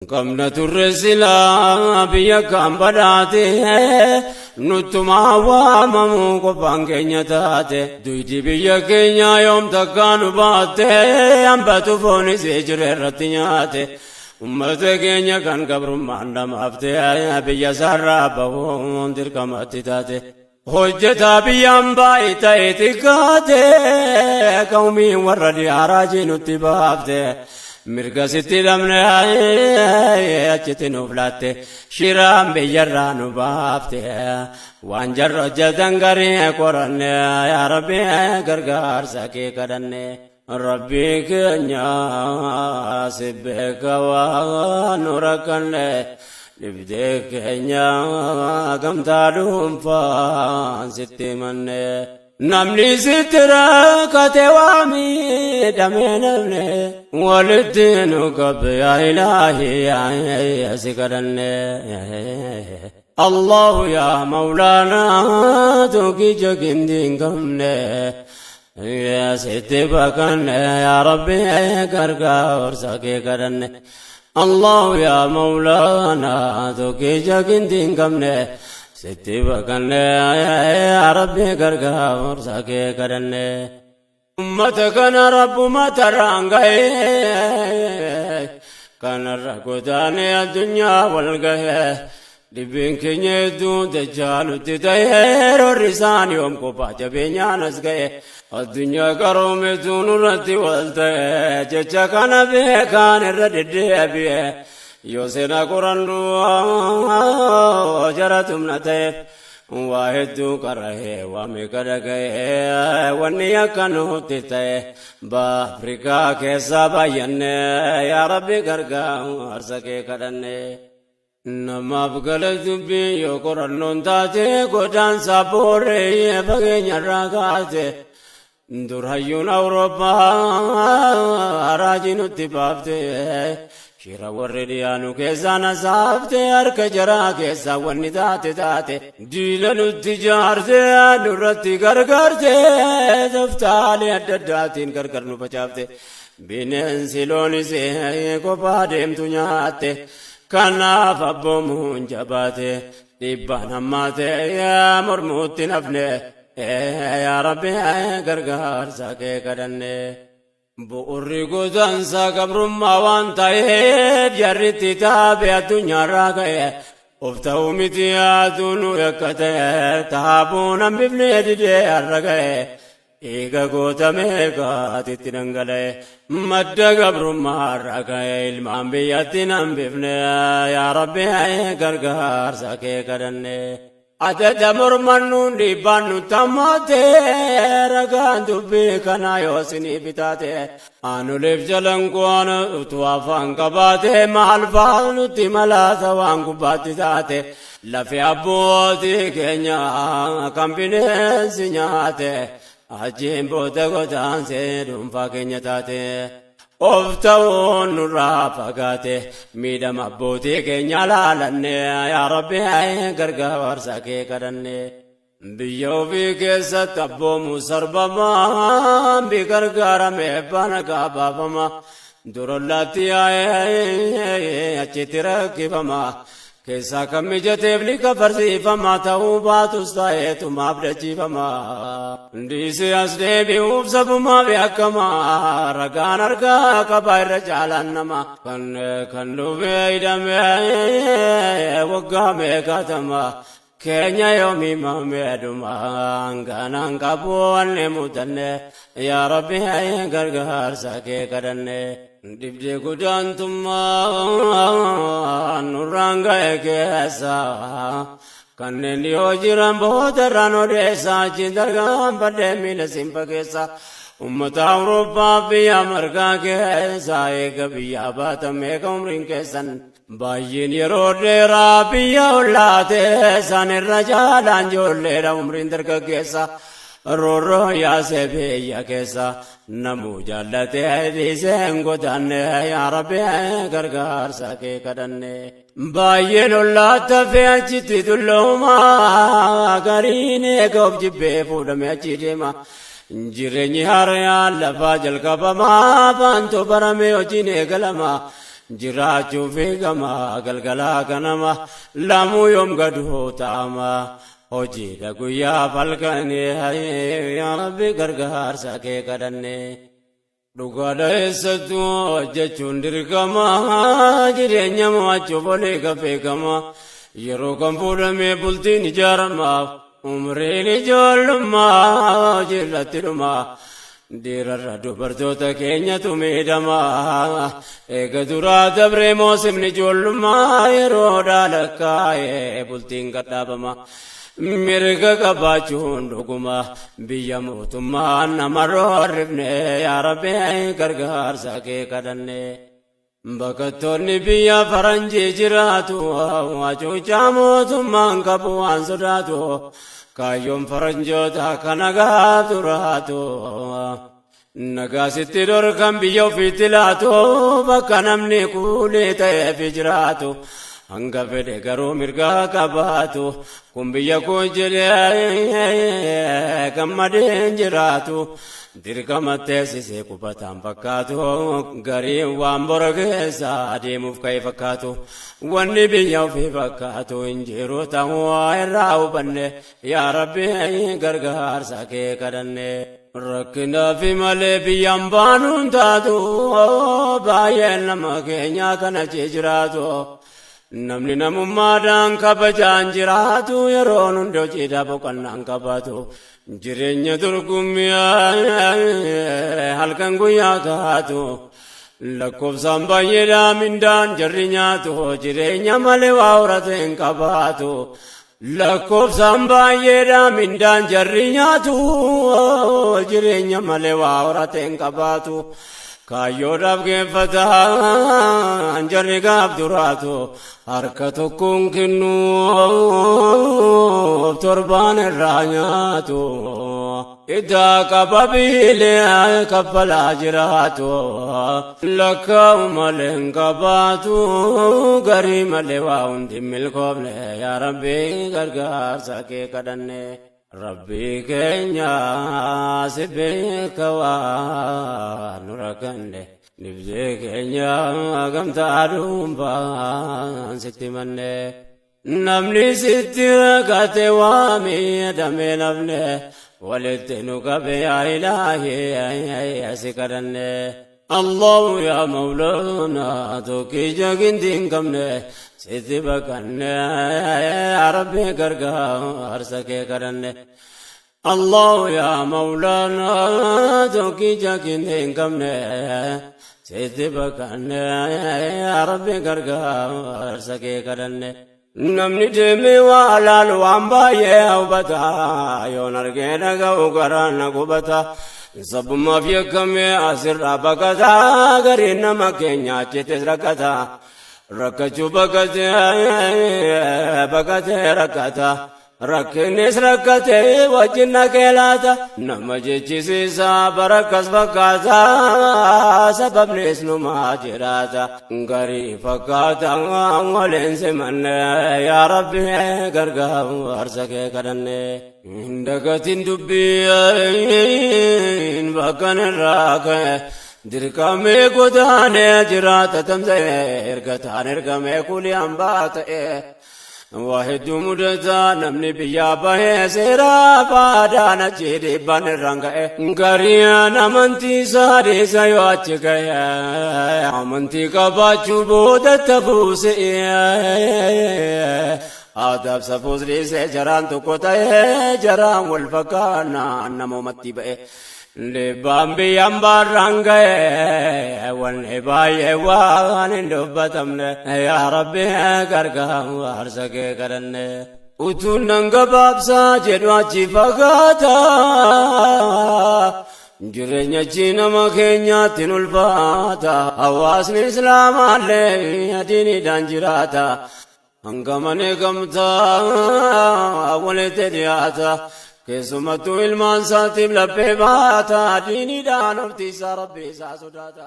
Qabna turre silaa biyya kan badhaate, nuttumaa waamamu qofaan keenya taate. Duydi biyya keenya yoom takkaa nu baatte, hambatu foonis jire irratti nyaate. Ummata keenya kan gabrummaan dhamaafte, biyya isaarraa bahuun dirqamatti taate. Hojjetaa biyyaan baay'ee ta'e xiqqaate, qawmiin warra dhiyaaraa jinutti baafte. Mirga sitti dhabne achitti nuuf laatte, shiraan biyyarraa nu baafte. Waan jarra hojjetan garii qoranne, yaa Rabbi gargaarsa kee kadhanne. Rabbii keenya si beeka waan nu rakkanne, dhibdee keenya gamtaa dhuunfaan sitti himanne. Namni sitti rakkate waa miidhamee namne, walitti nu qabe yaa ilaahi yaa si kadhanne. Allahu yaa Mawlaanaa tokkicha gindii hin qabne. Yaa sitti baqanne, yaa Rabbi gargaarsa kee kadhanne. Allahu yaa Mawlaanaa tokkicha gindii hin qabne. Sitti baqanne, yaa Rabbi gargaarsa kee kadhanne. Ummata kana Rabbuma tarraan ga'ee, kanarra godaanee addunyaa wal ga'ee. Dhibeen keenya hedduu dachaa nutti ta'ee, roorri isaan yoom kophaa jabeenyaan as ga'e. Addunyaa qaroometu nurratti wal ta'e, jecha kana beekaan irra deddeebi'e. Yoo seenaa qorannu jara tumna ta'eef, waa hedduu qara'ee waa meeqa dhaga'ee, wanni akka nutti ta'e ba Afrikaa keessaa baay'anne, yaa Rabbi gargaarsa kee kadhanne. Namaaf gala dubbii yoo qorannoon taate, godaansa booree fageenyarraa kaate. Dur hayyuun Awurooppaa raajii nutti baafte, shira warri dhiyaanu keessaa nasaafte, harka jaraa keessaa wanni taate taate. Diina nutti jaarte, nurratti gargaarte, toftaalee adda addaatiin gargar nu facaafte. Bineensi loonis kophaa deemtu nyaatte. Kanaaf abboomuun jabaate, dhiibbaan hammaate, mormuutti nafne, yaa Rabbi gargaarsa kee kadhanne. Bu'urri godaansa gabrummaa waan ta'eef, jarritti taabe addunyaarraa ka'e. Of ta'uu miti yaaduu nu yakka ta'e, taabuun hambifnee didee har'a ga'e. Eega gootamee gaatitti dhangala'e, madda gabrummaarraa ka'e, ilmaan biyyatti hambifne, yaa Rabbi gargaarsa kee kadhanne. Adada mormannuun dhiibbaan nutti hammaate, ragaan dubbii kanaa yoo sinii bitaate. Aanoleef jalan ku'aan utuu afaan qabaate, maal fa'aa nutti malaata waan gubbaatti taate. Lafi abbootii keenya kan bineensi nyaate, achiin booda godaansee dhuunfaa keenya taate. Of ta'uun nurraa fagaate, miidhama abbootii keenya laalanne, yaa Rabbi gargaarsa kee kadhanne. Biyya ofii keessatti abboomu sarbamaa, bi gargaarame baana gaabaafama. Durollaatti yaa'ee achitti rakkifama. Keessaa kan mijateef ni kafarsiifama, ta'uu baatus ta'eetumaaf dachiifama. Dhiisee as deebi'uuf sabumaaf yakkama, ragaan harkaa qabaa irra caalaan nama. Kan kan dhufee hidhamee waggaa meeqatama. Keenya yoomii mameedhuma hanganaan qabu wanni mudanne, yaa Rabbi gargaarsa kee kadhanne. Dhibdee godaantummaa nurraan ga'e keessa, kanneen dhiyoo jiran boodarraan odeessa, achi dargaanfadhee miila simfa keessa. Ummata Awurooppaa biyya margaa keessa, eega biyyaa baatan meeqa umriin keessan. Baay'een yeroo dheeraa biyya ollaate, isaan irra caalaan ijoolleedha umriin dargaggeessa. Roorroo yaasee biyya keessa, namuu jaallatee dhiisee hin godaanne, yaa Rabbi gargaarsa kee kadhanne. Baay'een ollaatti hafee achitti tullooma, gariin eega of jibbee fuudhamee achi deema. Jireenyi haaraan lafaa jalqabama, afaantu baramee hojiin eegalama. Jiraachuu fi gama galgalaa ganama lamuu yoom gaduu ta'ama. Hojiidha guyyaa falkanii yaa Rabbi gargaarsa kee kadhanne. Dhugaadha eessattuu hojjechuun dirqama jireenya mo'achuuf olii beekama. Yeroo kan fuudhamee bultiin ijaarama umriin ijoollummaa hojiirratti dhuma. Dhiirarra dubartoota keenyatu miidhama. Eega duraa dabree moosimni ijoollummaa yeroo dhaalakkaa'ee bultiin gadhaabama. Mirga qabaachuun dhuguma biyya mootummaan nama roorrifne yaa Rabbi gargaarsa kee kadhanne. Baqattoonni biyya faranjii jiraatu hacuuccaa mootummaan qabu waan sodaatu kaayyoon faranjoota kana gaaf duraatu. Nagaa sitti dhorkan biyya ofiitti laatu bakka namni kuulee ta'eef jiraatu. Hanga fedhe garuu mirga qabaatu kun biyya koo jedhee gammadeen jiraatu. Dirqama teessisee qubataan fakkaatu gariin waan bora keessa adeemuuf ka'e fakkaatu. Wanni biyya ofii fakkaatu hin jiru ta'uu irraa hubanne yaa Rabbi gargaarsa kee kadhanne. Rakkinaa fi malee biyyaan baanuun taatu baay'een nama keenyaa kana jiraatu. Namni namummaadhaan kabajaan jiraatu yeroon hundi hojiidhaa boqonnaan qabaatu. Jireenya dorgommii halkan guyyaa taatu. Lakkoofsaan baay'eedhaa mindaan jarri nyaatu jireenya malee waa horate hin qabaatu. Lakkoofsaan baay'eedhaa mindaan jarri nyaatu jireenya malee waa horate hin qabaatu. Kaayyoodhaaf geeffataan jarri gaaf duraatu harka tokkoon kennuuf torbaan irraa nyaatu. Idaa qaba biilee kaffalaa jiraatu lakkaa'u malee hin qabaatu garii malee waa hundi milkoofne yaa Rabbi gargaarsa kee kadhanne. Rabbi keenya si beeka waan nu rakkanne dhibdee keenya gamtaa dhuunfaan sitti manne. Namni sitti rakkate waa miidhamee nafne walitti nu qabe yaa ilaahi si kadhanne. Allahu yaa Mawlaana tokkicha gindi hin qabne sitti baqanne yaa Rabbi gargaarsa kee kadhanne. Allahu yaa Mawlaana tokkicha gindi hin qabne sitti baqanne yaa Rabbi gargaarsa kee kadhanne. Namni deemee waa laalu waan baay'ee hubata yoon argee dhaga'u garaan na gubata. Sabummaaf yakkamee asirraa baqata gariin nama keenya achittis rakkata. Rakkachuu baqatee baqatee rakkata. Rakkinnis rakkatee wajjin naqee laata. Nama jechisiisa barakkas fakkaata sababnis numaa jiraata. Garii fakkaata waliin simanne yaa Rabbi gargaarsa kee kadhanne. Dagatin dubbiin bakkan irraa ka'e dirqamee godaanee jiraata tamsa'e erga taan ergamee kulii hambaa ta'e. Waa hedduu mudataa namni biyyaa bahee seeraa faadaan achi dhiibbaan irraan ga'e. Gariin amantii isaa dhiisa yoo achi ga'e amantii qabaachuu booda tafuuse. Aadaaf safuus dhiisee jaraan tokko ta'ee jaraan wal fakkaannaan namoomatti ba'e. Dhiibbaan biyyaan baarraan ga'e wanni baay'ee waan hin dubbatamne yaa Rabbi gargaarsa kee kadhanne. Utuun nan gabaabsaa jedhu achi fagaata. Jireenya achi nama keenyaatti ulfaata. Hawaasni Islaamaallee adiiniidhaan jiraata. Hangamanii gamtaa walitti dhiyaata. Keessumattuu ilmaan isaatiif laphee baata. Diiniidhaan oftiisaa Rabbi isaa sodaata.